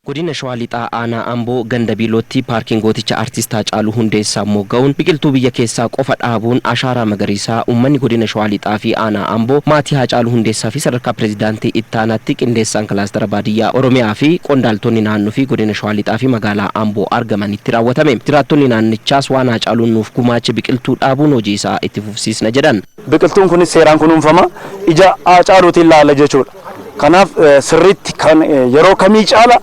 Godina Shawaa Lixaa Aanaa Amboo ganda Biilootti paarkiin gooticha Artist Haacaaluu Hundeessaa mogga'uun biqiltuu biyya keessaa qofa dhaabuun ashaaraa magariisaa uummanni godina Shawaa Lixaa fi Aanaa Amboo maatii Haacaaluu Hundeessaa fi sadarkaa pireezidaantii ittaanaatti qindeessaan kilaastara baadiyyaa Oromiyaa fi qondaaltonni naannoo fi godina Shawaa Lixaa fi magaalaa Amboo argamanitti raawwatame. Jiraattonni naannichaas waan Haacaaluun nuuf gumaache biqiltuu dhaabuun hojii isaa itti fufsiisna jedhan. Biqiltuun kunis seeraan kunuunfama, ija Haacaaluutiin laala jechuudha. Kanaaf sirriitti kan yeroo kamii caala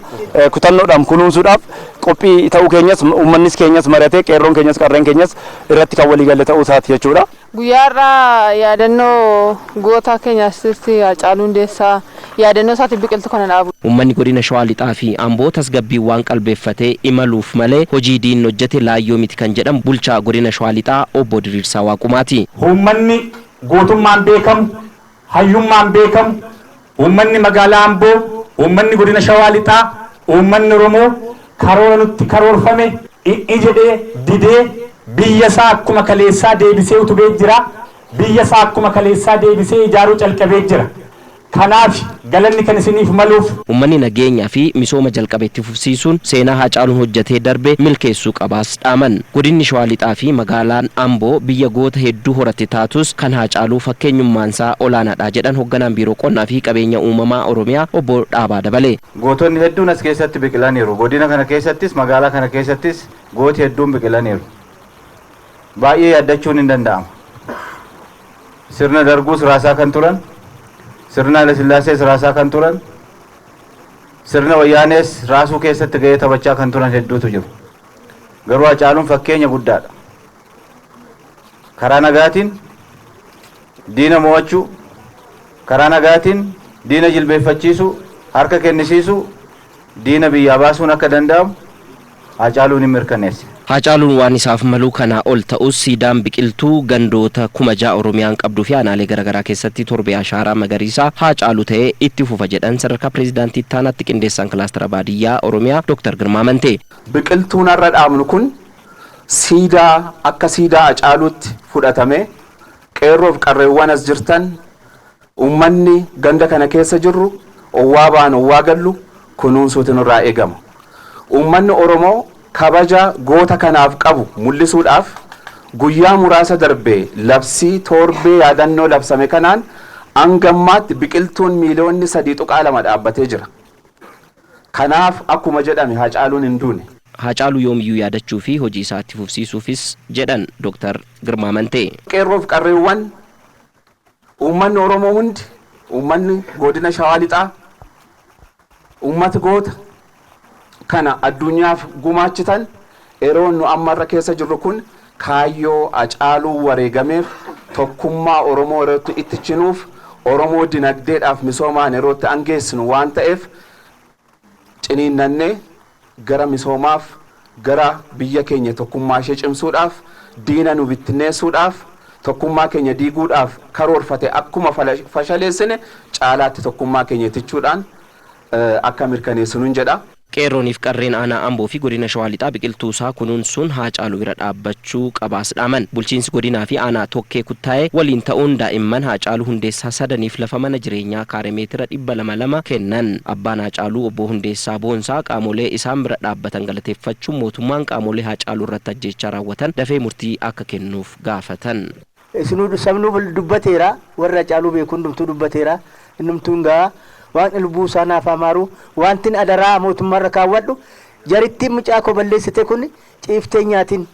kutannoodhaan kunuunsuudhaaf qophii ta'uu keenyas uummannis keenyas mari'atee qeerroon keenyas qarreen keenyas irratti kan waliigalle ta'uu isaati jechuudha. Guyyaa har'aa yaadannoo goota keenya Artisti Haacaaluu Hundeessaa yaadannoo isaatiif biqiltuu kana dhaabu. Uummanni godina Shawaa Lixaa fi Amboo tasgabbiin waan qalbeeffatee imaluuf malee hojii diinni hojjete laayyoo miti kan jedhan bulchaa godina Shawaa Lixaa obbo Diriirsaa Waaqumaati. Uummanni gootummaan beekamu, hayyummaan beekamu, uummanni magaalaa Amboo, uummanni godina Shawaa Lixaa, uummanni Oromoo karoora nutti karoorfame i'I jedhee didee biyya isaa akkuma kaleessaa deebisee utubee jira. Biyya isaa akkuma kaleessaa deebisee ijaaruu calqabee jira. Kanaaf galanni kan isiniif maluuf. Uummanni nageenyaa fi misooma jalqabe itti fufsiisuun seenaa Haacaaluun hojjetee darbe milkeessuu qabaas dhaaman. Godinni Shawaa Lixaa fi magaalaan Amboo biyya goota hedduu horatte taatus kan Haacaaluu fakkeenyummaansaa olaanaadha jedhan hoogganaan biiroo qonnaa fi qabeenya uumamaa Oromiyaa obbo Dhaabaa Dabalee. Gootonni hedduun as keessatti biqilaniiru. Godina kana keessattis magaalaa kana keessattis gooti hedduun biqilaniiru. Baay'ee yaaddachuun hin danda'amu. Sirna darguus raasaa kan turan, sirna Hayilesillaasees raasaa kan turan, sirna Wayyaanees raasuu keessatti gahee taphachaa kan turan hedduutu jiru. Garuu Haacaaluun fakkeenya guddaadha. Karaa nagaatiin diina mo'achuu, karaa nagaatiin diina jilbeeffachiisuu, harka kennisiisuu, diina biyyaa baasuun akka danda'amu Haacaaluun hin mirkaneesse. Haacaaluun waan isaaf malu kanaa ol ta'us siidaan biqiltuu gandoota 6,000 Oromiyaan qabduu fi aanaalee garaagaraa keessatti torbee ashaaraa magariisaa Haacaaluu ta'ee itti fufa jedhan sadarkaa pireezidaantii ittaanaatti qindeessaan kilaastara baadiyyaa Oromiyaa Dr. Girmaa Amantee. Biqiltuun har'a dhaabnu kun siidaa akka siidaa Haacaaluutti fudhatame qeerroof qarreewwan as jirtan uummanni ganda kana keessa jirru owwaa baan owwaa gallu kunuunsuutu nurraa eegama. Uummanni Oromoo kabaja goota kanaaf qabu mul'isuudhaaf guyyaa muraasa darbe labsii torbee yaadannoo labsame kanaan hangammaatti biqiltuun miiliyoonni 3.2 dhaabbatee jira. Kanaaf akkuma jedhame Haacaaluun hin duune. Haacaaluu yoomiyyuu yaadachuu fi hojii isaa itti fufsiisuufis jedhan Dr. Girmaa Amantee. Qeerroof qarreewwan uummanni Oromoo hundi, uummanni godina Shawaa Lixaa, uummati goota kana addunyaaf gumaachitan yeroo nu ammarra keessa jirru kun kaayyoo Haacaaluu wareegameef tokkummaa Oromoo yerootti itti cinuuf Oromoo dinagdeedhaaf misoomaan yerootti angeessinu waan ta'eef ciniinnannee gara misoomaaf gara biyya keenya tokkummaa ishee cimsuudhaaf diina nu bittinneessuudhaaf tokkummaa keenya diiguudhaaf karoorfate akkuma fashaleessine caalaatti tokkummaa keenya itichuudhaan akka mirkaneessinuun jedha. Qeerrooniif qarreen aanaa Amboo fi godina Shawaa Lixaa biqiltuu isaa kunuunsuun Haacaaluu bira dhaabbachuu qabaas dhaaman. Bulchiinsi godinaa fi aanaa Tokkee Kuttaa'ee waliin ta'uun daa'imman Haacaaluu Hundeessaa sadaniif lafa mana jireenyaa kaaree meetira 202 kennan. Abbaan Haacaaluu obbo Hundeessaa Boonsaa qaamolee isaan bira dhaabbatan galateeffachuun mootummaan qaamolee Haacaaluu irratti ajjeechaa raawwatan dafee murtii akka kennuuf gaafatan. Isinuu sabnuu dubbateera, warri Haacaaluu beeku hundumtuu dubbateera, innumtuun gahaa. Waaqni lubbuu isaa naaf haa maaru. Wantin adaraa mootummaarra kaawwadhu jarittiin mucaa koo balleessite kun ciiftee nyaatin,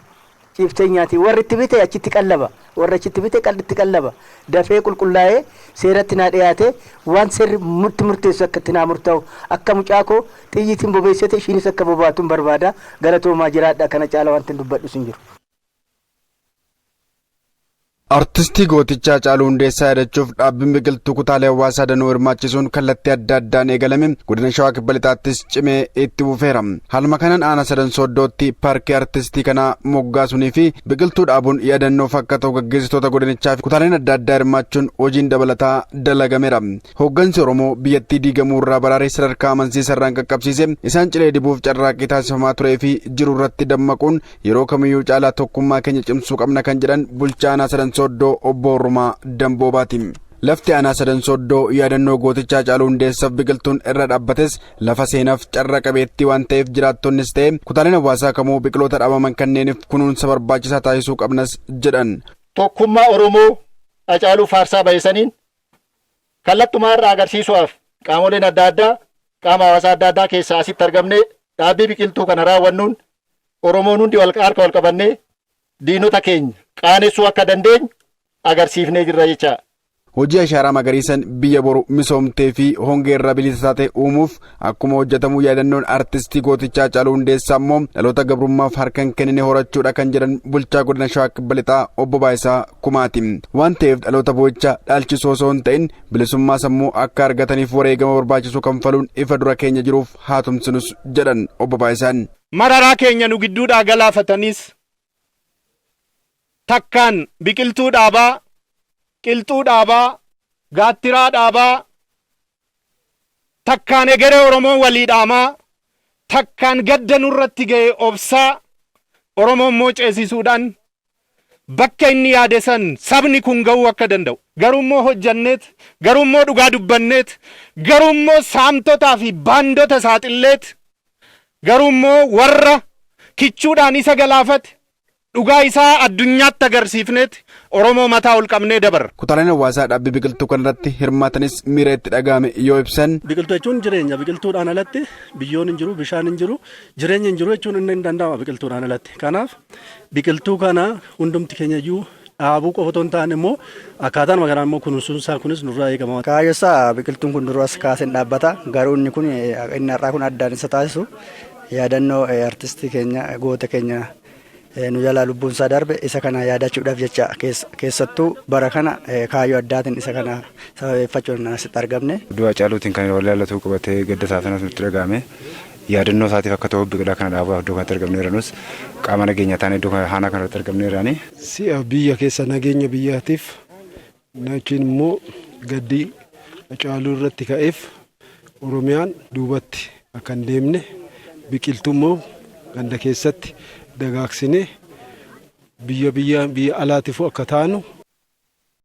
ciiftee nyaatin. Warri itti bite achitti qallaba, warri achitti bite itti qallaba. Dafee qulqullaa'ee seeratti naa dhiyaate waan seerri murti murteessu akka itti naa murtaa'u akka mucaa koo xiyyiitiin bobeessite ishiinis akka bobaatuun barbaada. Galatoomaa jiraadha. Kana caala wantin dubbadhu sin jiru. Artistii gootichaa Haacaaluu Hundeessaa yaadachuuf dhaabbiin biqiltuu kutaalee hawaasaa danuu hirmaachisuun kallattii adda addaan eegalame godina Shawaa Kibba Lixaattis cimee itti fufeera. Haaluma kanaan aanaa Sadan Sooddootti paarkii artistii kanaa moggaasuunii fi biqiltuu dhaabuun yaadannoof akka ta'u gaggeessitoota godinichaa fi kutaaleen adda addaa hirmaachuun hojiin dabalataa dalagameera. Hooggansi Oromoo biyyattii diigamuu irraa baraaree sadarkaa amansiisarraan qaqqabsiise isaan cilee dibuuf carraaqqii taasifamaa turee fi jiru irratti dammaquun yeroo kamiyyuu caalaa tokkummaa keenya cimsuu qabna kan jedhan bulchaa aanaa Sadan Sooddoo obbo Horrumaa Damboobaati. Lafti aanaa Sadan Sooddoo yaadannoo gootichaa Haacaaluu Hundeessaaf biqiltuun irra dhaabbates lafa seenaaf carra qabeettii waan ta'eef jiraattonnis ta'e kutaaleen hawaasaa kamuu biqiloota dhaabaman kanneeniif kunuunsa barbaachisaa taasisuu qabnas jedhan. Tokkummaa Oromoo Hacaaluu faarsaa ba'e saniin kallattumaa irraa agarsiisuudhaaf qaamoleen adda addaa, qaama hawaasaa adda addaa keessaa asitti argamnee dhaabbii biqiltuu kana raawwannuun, Oromoon hundi wal harka wal qabannee diinota keenya qaanessuu akka dandeenyu agarsiifnee jirra jecha. Hojii ashaaraa magariisan biyya boru misoomtee fi hongee irraa bilisa taate uumuuf akkuma hojjetamu, yaadannoon artistii gootichaa Haacaaluu Hundeessaa immoo dhaloota gabrummaaf harka hin kennine horachuudha kan jedhan bulchaa godina Shawaa Kibba Lixaa obbo Baayisaa Kumaati. Waan ta'eef dhaloota boo'icha dhaalchisoo osoo hin ta'in bilisummaa sammuu akka argataniif wareegama barbaachisu kanfaluun ifa dura keenya jiruuf haa tumsinus jedhan obbo Baayisaan. Mararaa keenya nu gidduudhaa galaafatanis, takkaan biqiltuu dhaabaa, qilxuu dhaabaa, gaattiraa dhaabaa, takkaan egeree Oromoo walii dhaamaa, takkaan gadda nurratti ga'e obsaa, Oromoo immoo ceesisuudhaan bakka inni yaade san sabni kun ga'uu akka danda'u. Garuu immoo hojjanneet, garuu immoo dhugaa dubbanneet, garuu immoo saamtotaa fi baandota saaxilleet, garuu immoo warra kichuudhaan isa galaafate dhugaa isaa addunyaatti agarsiifneet Oromoo mataa ol qabnee dabarra. Kutaaleen hawaasaa dhaabbii biqiltuu kanarratti hirmaatanis miira itti dhaga'ame yoo ibsan. Biqiltuu jechuun jireenya. Biqiltuudhaan alatti biyyoon hin jiru, bishaan hin jiru, jireenya hin jiru jechuun inni hin danda'ama biqiltuudhaan alatti. Kanaaf biqiltuu kana hundumti keenya iyyuu dhaabuu qofa otoo hin taane immoo akkaataan kanaan immoo kunuunsuun isaa kunis nurraa eegama. Kaayyoo isaa biqiltuun kun duras kaaseen dhaabbata. Garuu inni kun, inni har'aa kun addaan isa taasisu yaadannoo artistii keenya, goota keenya nu jalaa lubbuun isaa darbe isa kana yaadachuudhaaf jecha, keessattuu bara kana kaayyoo addaatiin isa kana sababeeffachuun asitti argamne. Du'a Hacaaluutiin kan wal ilaallatu qabatee gadda isaa sanas nutti dhaga'ame. Yaadannoo isaatiif akka ta'u biqilaa kana dhaabuudhaaf iddoo kanatti argamneerra, nus qaama nageenyaa taanee iddoo haanaa kanarratti argamneerraani. Si'a biyya keessa nageenya biyyaatiif yookiin immoo gaddii Hacaaluu irratti ka'eef Oromiyaan duubatti akka hin deemne, biqiltuu immoo ganda keessatti dagaagsinee biyya biyya biyya alaatiifuu akka taanu.